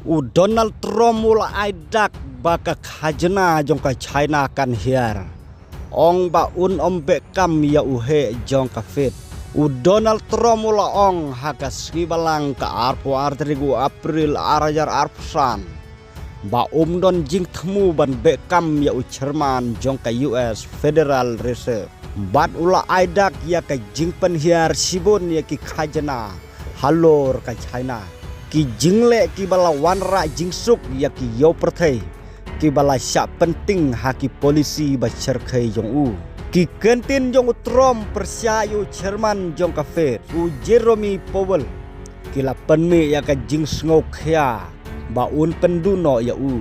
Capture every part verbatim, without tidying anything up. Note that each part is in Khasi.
U Donald Trump u la ai dak ba ka khajna jong ka China kan hiar. Ong ba un ym beh kam ïa u heh jong ka Fed. U Donald Trump u la ong ha ka sngi Balang ka arphew ar tarik u April ar hajar arphew san ba um don jingthmu ban beh kam ïa u chairman jong ka U S Federal Reserve. Bad u la ai dak ïa ka jingpynhiar shibun ïa ki khajna halor ka China. Ki jingleh kiba la wanrah jingsuk ïa ki ïew pyrthei kiba la shah pynting ha ki polisi ba shyrkhei jong u. Ki kyntien jong u Trump pyrshah ïa u chairman jong ka Fed, u Jerome Powell, ki la pynmih ïa ka jingsngewkhia ba un pynduh noh ïa u,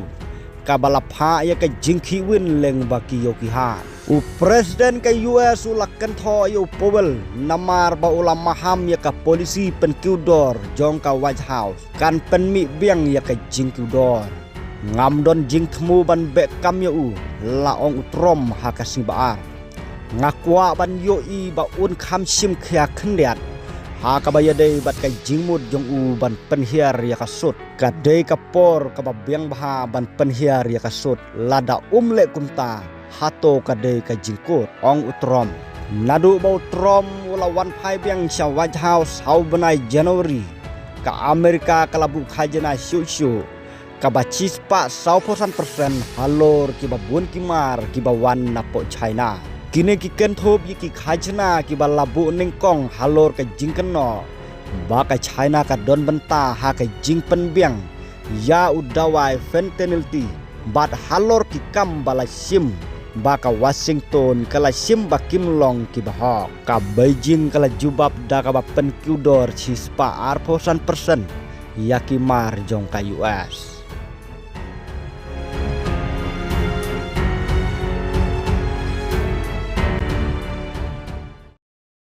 kaba la phah ïa ka jingkhih win lyng ba ki ïew ki hat. U President ka U S u la kynthoh ïa u Powell namar ba u la maham ïa ka polisi pynkiew dor jong ka White House kan pynmih biang ïa ka jingkiew dor. Ngam don jingthmu ban beh kam ïa u, la ong u Trump ha ka sngi ba ar. Nga kwah ban ïohi ba un kham shim khia khyndiat ha kaba ïadei bad ka jingmut jong u ban pynhiar ïa ka sut. Ka dei ka por kaba biang bha ban pynhiar ïa ka sut, lada um leh kumta, hato ka dei ka jingkut, ong u Trump. Naduh ba u Trump u la wan phai biang sha White House ha u bnai January, ka Amerika ka la buh khajna shuh shuh kaba shispah sawphew san percent halor kiba bun ki mar kiba wan napoh China. Kine ki kynthup ïa ki khajna kiba la buh nyngkong halor ka jingkynnoh ba ka China ka don bynta ha ka jingpynbiang ïa u dawai fentanyl T bad halor ki kam ba la shim ba ka Washington ka la shim ba kim long kiba hok. Ka Beijing ka la jubab da kaba pynkiew dor shispah arphew san percent ïa ki mar jong ka U S.